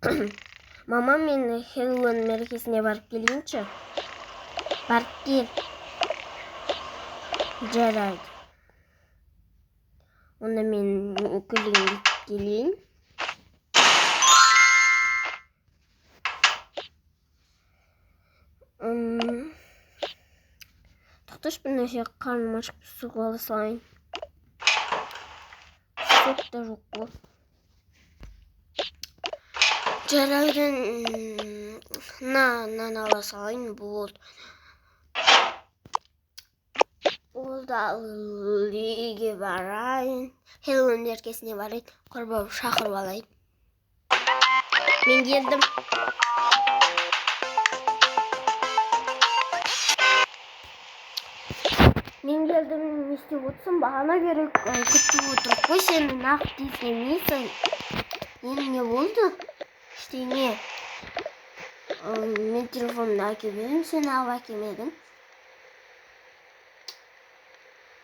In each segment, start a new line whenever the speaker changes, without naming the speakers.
Мама, мен Хэллоуин мерекесіне барып келейінші. Барып кел. Жарайды. Онда мен көлігімді келейін. Тоқташы, бір нәрсе, қарным ашып, су ала салайын. Сок та жоқ қой. Жарайды, мынаны ала салайын, болды. Ол да үйге барайын. Хэллоуин мерекесіне барайын. Құрбым шақырып алайын. Мен келдім. Мен келдім, не істеп отырсың? Бағана бері күтіп отырып қой, сені нақ тиісемейсің. Енді не болды? Ештеңе. Мен телефонымды әкеліп едім, сен алып әкелмедің.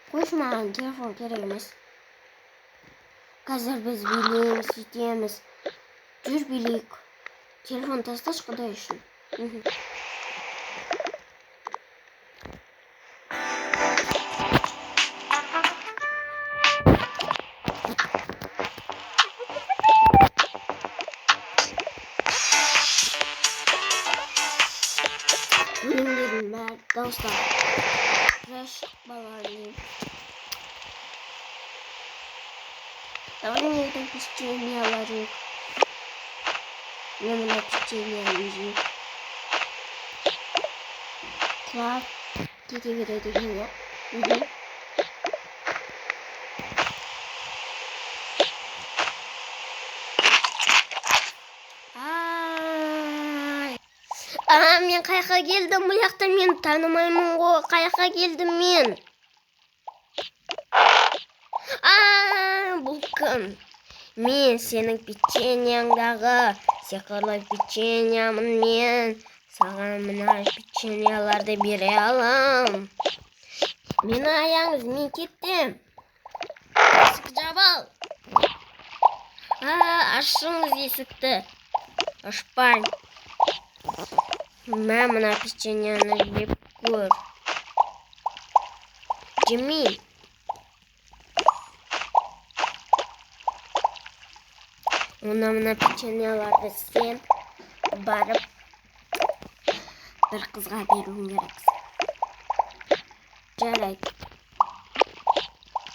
Қойшы, маған телефон керек емес. Қазір біз билейміз, сөйтеміз. Жүр, билейік. Телефон тасташы, құдай үшін. Өлеңдердің бәрі дауыстары жас балалар. Давай мне это печенье ложик. Мне мына печенье жеймін. Құлап кете береді екен, иә. Ай. А, мен қаяққа келдім? Бұл жақта мен танымаймын ғой. Қаяққа келдім мен? А, бұл кім? Мен сенің печеньяңдағы сиқырлы печеньямын мен. Саған мына печеньяларды бере алам. Мені аяңыз, мен кеттім. Есікті жап ал. А, ашыңыз есікті. Ашпаймын. Мә, мына печеньяны жеп көр. Жемеймін. Онда мына печеньяларды сен барып бір қызға беруің керексің. Жарайды.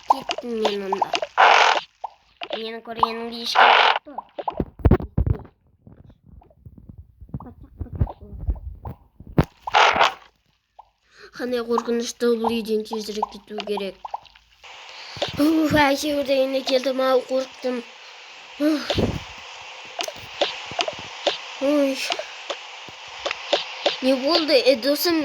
Кеттім мен онда. Мені көргеніңді ешкім жоқ. Қандай қорқынышты, бұл үйден тезірек кету керек. Уф, әйтеуір де үйіне келдім ау, қорықтым. Уф. Ой. Не болды? Досым.